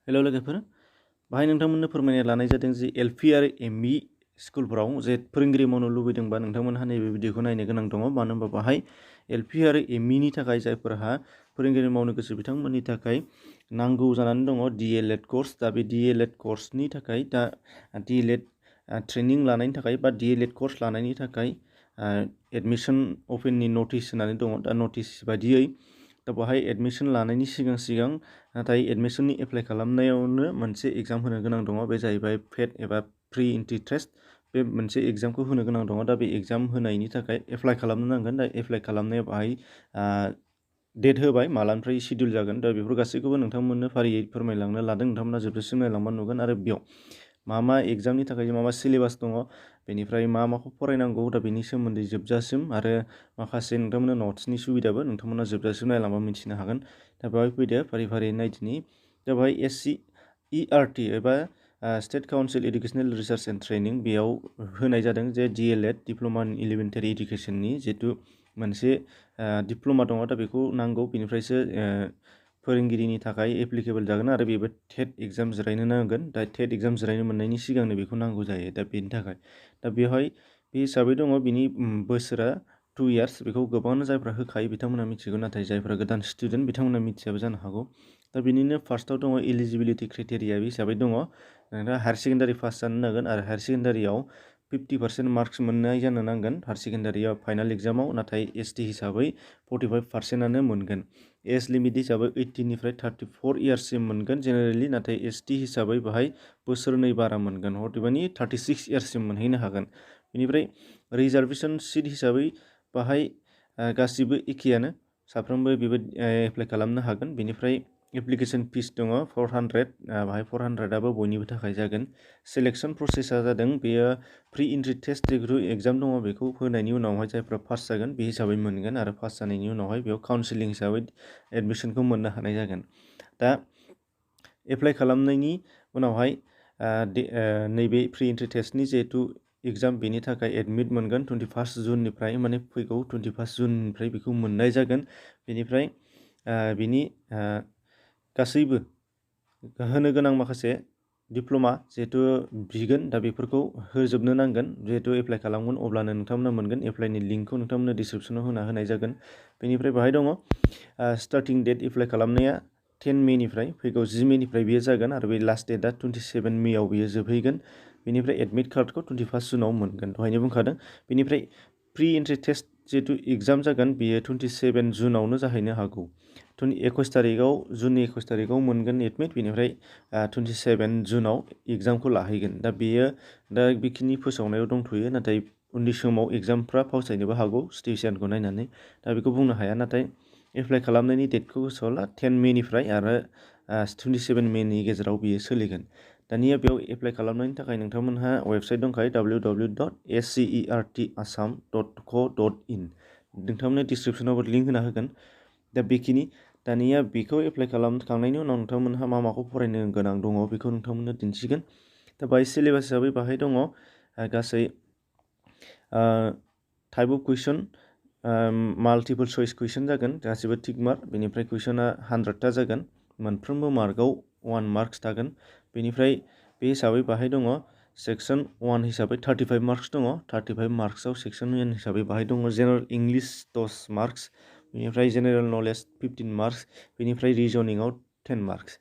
हेल' लोगोफोर बाहाय नोंथांमोननो फोरमायनो लानाय जादों जे एलपि आरो एमइ स्कुलफोराव जे फोरोंगिरि मावनो लुबैदोंबा नोंथांमोनहा नैबे भिडिअखौ नायनो गोनां दङ मानो होनबा बाहाय एलपि आरो एमइनि थाखाय जायफोरहा फोरोंगिरि मावनो गोसो बिथांमोननि थाखाय नांगौ जानानै दङ डिएलएड कर्स दा बे डिएलएड कर्सनि थाखाय दा डिएलएड ट्रेनिं लानायनि थाखाय बा डिएलएड कर्स लानायनि थाखाय एडमिसन अपेननि नटिस होनानै दङ दा नटिस बायदियै दा बाहाय एडमिसन लानायनि सिगां नाथाय एडमिसननि एप्लाइ खालामनायावनो मोनसे एग्जाम होनो गोनां दङ बे जाहैबाय पेट एबा प्रि एन्ट्रि टेस्ट बे मोनसे एग्जामखौ होनो गोनां दङ दा बे एग्जाम होनायनि थाखाय एप्लाइ खालामनो नांगोन दा एप्लाइ खालामनायाव बाहाय डेट होबाय मालानिफ्राय शिडिउल जागोन दा बेफोर गासैखौबो नोंथांमोननो फारियै फोरमायलांनो लादों नोंथांमोना जोबजासिम नायलांबा नुगोन आरो बेयाव मा एग्जामनि थाखाय मा सिलेबास दङ बेनिफ्राय माखौ फरायनांगौ दा बेनि सोमोन्दै जोबजासिम आरो माखासे नोंथांमोननो नट्सनि सुबिदाबो नोंथांमोना जोबजासिम नायलांबा मिथिनो हागोन दा बेवहाय फैदो फारि नायदिनि दा बेवहाय SCERT एबा state council educational research and training बेयाव होनाय जादों जे DLED डिप्ल'मा इन एलिमेन्टारि इडुकेसननि जिहेतु मोनसे डिप्ल'मा दङ दा बेखौ नांगौ बेनिफ्रायसो फोरोंगिरिनि थाखाय एप्लिकेबल जागोन आरो बेबो टेट एग्जाम जिरायनो नांगोन दा टेट एग्जाम जिरायनो मोननायनि सिगांनो बेखौ नांगौ जायो दा बेनि थाखाय दा बेवहाय बे हिसाबै दङ बिनि बोसोरा 2 इयार्स बेखौ गोबाङानो जायफ्रा होखायो बिथांमोना मिथिगौ नाथाय जायफ्रा गोदान स्टुडेन्ट बिथांमोना मिथियाबो जानो हागौ दा बिनिनो फार्स्टआव दङ एलिजिबिलिटि क्राइटेरिया हिसाबै दङ नोंथाङा हायार सेकेन्डारि पास जानो नांगोन आरो हायार सेकेन्डारियाव 50% मार्क्स मोननाय जानो नांगोन हायार सेकेन्डारियाव फाइनाल एग्जामाव नाथाय ST हिसाबै 45%आनो मोनगोन एज लिमिट हिसाबै 18निफ्राय 34 इयार्ससिम मोनगोन जेनेरेलि नाथाय ST हिसाबै बाहाय बोसोरनै बारा मोनगोन हरदेबानि 36 इयार्ससिम मोनहैनो हागोन बेनिफ्राय रिजार्भेसन सिट हिसाबै बाहाय गासिबो एखेयानो साफ्रोमबो बेबायदि एप्लाइ खालामनो हागोन बेनिफ्राय एप्लिकेसन फिस दङ 400 बाहाय 400आबो बयनिबो थाखाय जागोन सिलेक्सन प्रसेसा जादों बेयो प्रि एन्ट्रि टेस्ट जिहेतु एग्जाम दङ बेखौ होनायनि उनावहाय जायफ्रा पास जागोन बे हिसाबै मोनगोन आरो पास जानायनि उनावहाय बेयाव काउन्सिलिं हिसाबै एडमिसनखौ मोननो हानाय जागोन दा एप्लाइ खालामनायनि उनावहाय नैबे प्रि एन्ट्रि टेस्टनि जिहेतु एग्जाम बेनि थाखाय एडमिट मोनगोन 21 जुननिफ्राय माने फैगौ 21 जुननिफ्राय बेखौ मोननाय जागोन बेनिफ्राय बिनि गासैबो होनो गोनां माखासे डिप्ल'मा जिहेतु बिगोन दा बेफोरखौ होजोबनो नांगोन जिहेतु एप्लाइ खालामगोन अब्लानो नोंथांमोना मोनगोन एप्लाइनि लिंकखौ नोंथांमोननो डिसक्रिपसनाव होनाय जागोन बेनिफ्राय बाहाय दङ स्टार्टिं डेट एप्लाइ खालामनाया 10 मेनिफ्राय फैगौ 10 मेनिफ्राय बेयो जागोन आरो बे लास्ट डेटआ 27 मेआव बेयो जोबहैगोन बेनिफ्राय एडमिट कार्डखौ 21 जुनाव मोनगोन दहायनो बुंखादों बेनिफ्राय प्रि एन्ट्रि टेस्ट जिहेतु एग्जाम जागोन बेयो 27 जुनावनो जाहैनो हागौ 21 तारिखआव मोनगोन एडमिट बेनिफ्राय 27 जुनाव एग्जामखौ लाहैगोन दा बेयो दा बेखिनि फोसावनायाव दंथ'यो नाथाय उननि समाव एग्जामफ्रा फावसायनोबो हागौ सिटुवेसनखौ नायनानै दा बेखौ बुंनो हाया नाथाय एप्लाइ खालामनायनि डेटखौ गोसोआव ला 10 मेनिफ्राय आरो 27 मेनि गेजेराव बियो सोलिगोन दानिया बेयाव एप्लाइ खालामनायनि थाखाय नोंथांमोनहा वेबसाइट दंखायो www.scert.assam.co.in नोंथांमोननो डिसक्रिपसनावबो लिंक होना होगोन दा बेखिनि दानिया बेखौ एप्लाइ खालामखांनायनि उनाव नोंथांमोनहा माखौ फरायनो गोनां दङ बेखौ नोंथांमोननो दिन्थिगोन दा बाहाय सिलेबास हिसाबै बाहाय दङ गासै type of question multiple choice question जागोन गासिबो टिक मार्क बेनिफ्राय कुइसना 100टा जागोन मोनफ्रोमबो मार्कआव 1 मार्क्स थागोन बेनिफ्राय बे हिसाबै बाहाय दङ सेक्सन 1 हिसाबै 35 मार्क्स दङ 35 मार्क्सआव सेक्सन 1 हिसाबै बाहाय दङ जेनेरेल इंलिश 10 मार्क्स बेनिफ्राय जेनेरेल नलेज 15 मार्क्स बेनिफ्राय रिजनिंआव 10 मार्क्स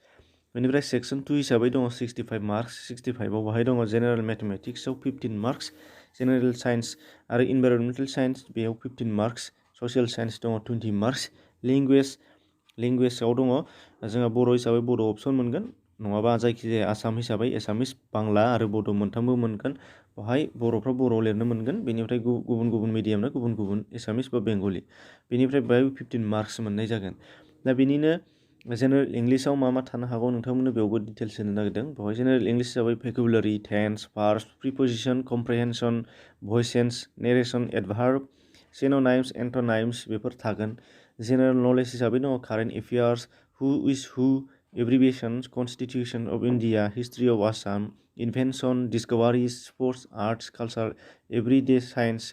बेनिफ्राय सेक्सन 2 हिसाबै दङ 65 मार्क्स 65आव बाहाय दङ जेनेरेल मेथमेटिक्सआव 15 मार्क्स जेनेरेल साइन्स आरो इनभाइरनमेन्टेल साइन्स बेयाव 15 मार्क्स ससियेल साइन्स दङ 20 मार्क्स लेंगुवेजआव दङ जोंहा बर' हिसाबै बर' अपसन मोनगोन नङाबा जायखिजाया आसाम हिसाबै एसामिस बांला आरो बड' मोनथामबो मोनगोन बेवहाय बर'फ्रा बर'आव लिरनो मोनगोन बेनिफ्राय गुबुन मिडियामना गुबुन एसामिस बा बेंगलि बेनिफ्राय बेहाय 15 मार्क्स मोननाय जागोन दा बेनिनो जेनेरेल इंलिशआव मा थानो हागौ नोंथांमोननो बेयावबो डिटेल्स होनो नागिरदों बेवहाय जेनेरेल इंलिश हिसाबै भकेबुलारि टेन्स भार्ब्स प्रिपजिशन कम्प्रिहेनसन भइसेन्स नेरेसन एडभार्ब सिनोनाइम्स एन्टोनाइम्स बेफोर थागोन जेनेरेल नलेज हिसाबै दङ current affairs who is who abbreviations constitution of India history of Assam invention discoveries sports arts culture everyday science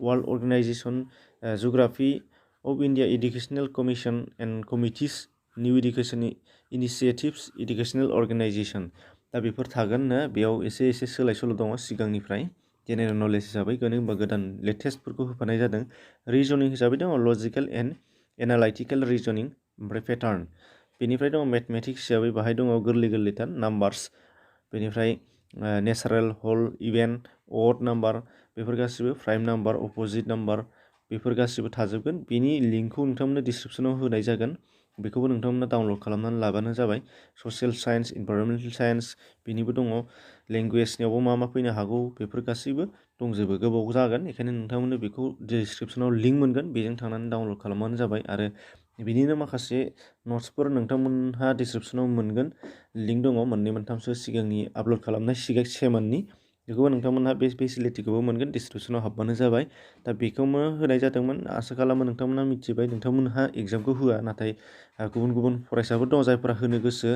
world organisation geography of India educational commission and committees new education initiatives educational organisation दा बेफोर थागोन बेयाव एसे सोलाय सोल' दङ सिगांनिफ्राय general knowledge हिसाबै गोदान लेटेस्टफोरखौ होफानाय जादों। रिजनिं हिसाबै दङ लजिकेल एन्ड एनालाइटिकेल रिजनिं ओमफ्राय पेटार्न। बेनिफ्राय दङ मेथमेटिक्स हिसाबै बाहाय दङ गोरलैथार नाम्बार्स। बेनिफ्राय नेचारेल हल इभेन अड नाम्बार बेफोर गासिबो प्राइम नाम्बार अपोजिट नाम्बार बेफोर गासिबो थाजोबगोन। बेनि लिंकखौ नोंथांमोननो डिसक्रिपसनाव होनाय जागोन, बेखौबो नोंथांमोना डाउनलड खालामनानै लाबानो जाबाय। ससियेल साइन्स इनभाइरनमेन्टेल साइन्स बेनिबो दङ। लेंगुवेजनियावबो मा फैनो हागौ बेफोर गासैबो दंजोबो। गोबाव जागोन बेखायनो नोंथांमोननो बेखौ डिसक्रिपसनाव लिंक मोनगोन, बेजों थांनानै डाउनलड खालामबानो जाबाय। आरो बिनिनो माखासे नट्सफोर नोंथांमोनहा डिसक्रिपसनाव मोनगोन, लिंक दङ मोननै मोनथामसो सिगांनि आपल'ड खालामनाय सेमोननि, बेखौबो नोंथांमोनहा बे फेसिलिटिखौबो मोनगोन। डिसक्रिपसनाव हाबबानो जाबाय। दा बेखौनो होनाय जादोंमोन। आसा खालामो नोंथांमोनहा मिथिबाय। नोंथांमोनहा एग्जामखौ होआ, नाथाय गुबुन फरायसाफोर दङ जायफोरा होनो गोसो,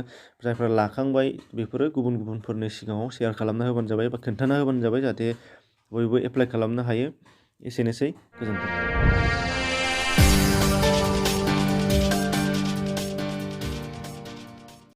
जायफोरा लाखांबाय, बेफोरो गुबुनफोरनि सिगाङाव शेयार खालामना होबानो जाबाय बा खोन्थाना होबानो जाबाय, जाहाथे बयबो एप्लाइ खालामनो हायो। एसेनोसै, गोजोन्थों।